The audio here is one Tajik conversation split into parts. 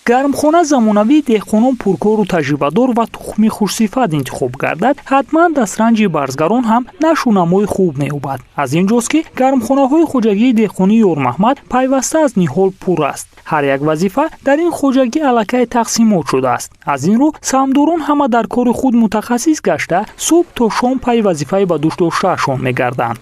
Гармхона замонавии деҳқонон пуркору таҷрибадор ва тухми хушсифат интихоб гардад, ҳатман дастранҷи барзгарон ҳам нашӯнамои хуб меёбад. Аз ин ҷост, ки гармхонаҳои хоҷагии деҳқонии Ёрмаҳмад пайваста аз ниҳол пур аст. Ҳар як вазифа дар ин хоҷагӣ аллакай тақсимот шудааст. Аз ин рӯ саҳмдорон ҳама дар кори худ мутахассис гашта, субҳ то шом пайи вазифаи ба дӯш доштаашон мегарданд.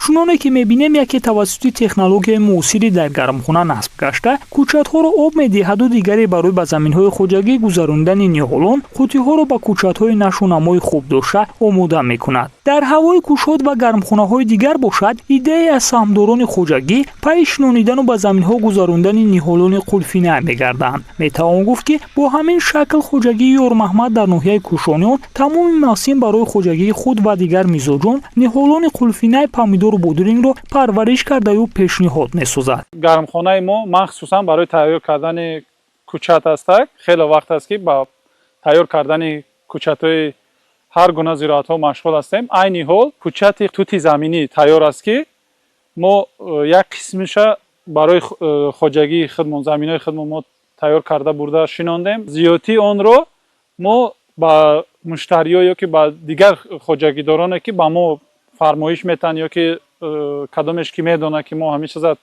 Чуноне ки мебинем, яке тавассути технологияи муосири дар гармхона насб гашта кӯчатҳоро об медиҳаду дигаре барои ба заминҳои хоҷагӣ гузаронидани ниҳолон қуттиҳоро ба кӯчатҳои нашӯнамои хуб дошта омода мекунад. Дар ҳавои кушод ва гармхонаҳои дигар бошад, иддае аз саҳмдорони хоҷагӣ пайи шинонидану ба заминҳо гузаронидани ниҳолони қулфина мегарданд. Метавон гуфт, ки бо ҳамин шакл хоҷагии Ёрмаҳмад дар ноҳияи Кӯшониён тамоми мавсим барои хоҷагии худ ва дигар мизоҷон ниҳолони қулфинаи помидору бодирингро парвариш кардаю пешниҳод месозад. Гармхонаи мо махсусан барои тайёр кардани кӯчат ҳастак. Хеле вақт аст, ки ба тайёр кардани кӯчатҳои ҳар гуна зироатҳо машғул ҳастем. Айни ҳол кӯчати тути заминӣ тайёр аст, ки мо як қисмиша барои хоҷагии худмон, заминҳои худмон мо тайёр карда бурда шинондем. Зиёдтии онро мо ба муштариҳо ё ки ба дигар хоҷагидороне, ки ба мо фармоиш метаҳанд ё ки кадомеш ки медонад, ки мо ҳамин чиза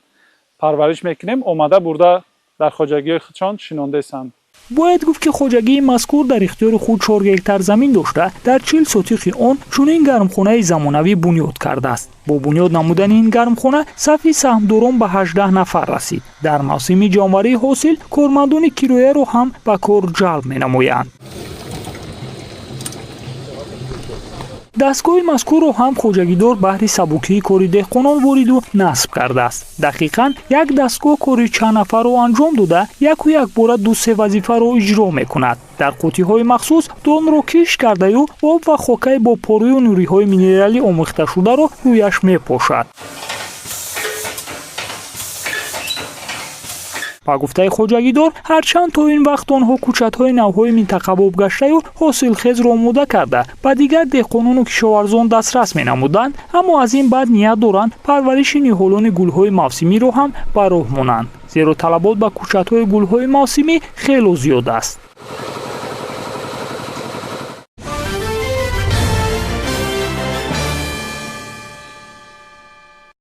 парвариш мекунем, омада бурда дар хоҷагиҳои худшон шинондаистанд. Бояд гуфт, ки хоҷагии мазкур дар ихтиёри худ 4 гектар замин дошта, дар 40 сотихи он чунин гармхонаи замонавӣ бунёд кардааст. Бо бунёд намудани ин гармхона сафи саҳмдорон ба 18 нафар расид. Дар мавсими ҷамъоварии ҳосил кормандони кирояро ҳам ба кор ҷалб менамоянд. Дастгоҳи мазкурро ҳам хоҷагидор баҳри сабукии кори деҳқонон вориду насб кардааст. Дақиқан як дастгоҳ кори чанд нафарро анҷом дода, яку якбора ду-се вазифаро иҷро мекунад. Дар қуттиҳои махсус донро кишт кардаю об ва хокаи бо порую нуриҳои минералӣ омехташударо рӯяш мепошад. Ба гуфтаи хоҷагидор, ҳарчанд то ин вақт онҳо кӯчатҳои навъҳои минтақабоб гаштаю ҳосилхезро омода карда, ба дигар деҳқонону кишоварзон дастрас менамуданд, аммо аз ин баъд ният доранд парвариши ниҳолони гулҳои мавсимиро ҳам ба роҳ монанд, зеро талабот ба кӯчатҳои гулҳои мавсимӣ хело зиёд аст.